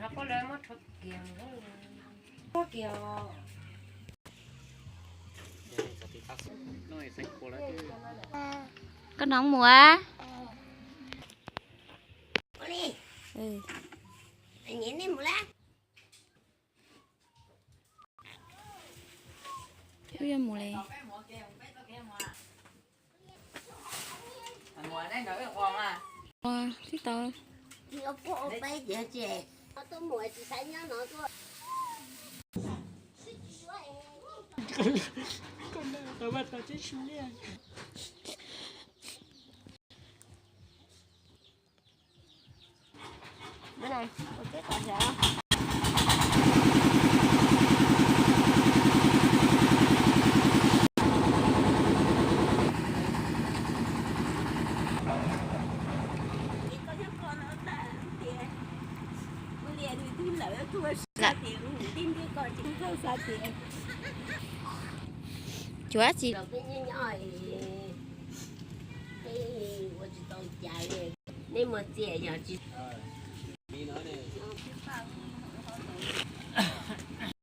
Koj hnov mus a? Wb yuav mus li. Tib tau. Cuav tsis nej muaj txiaj yog tsis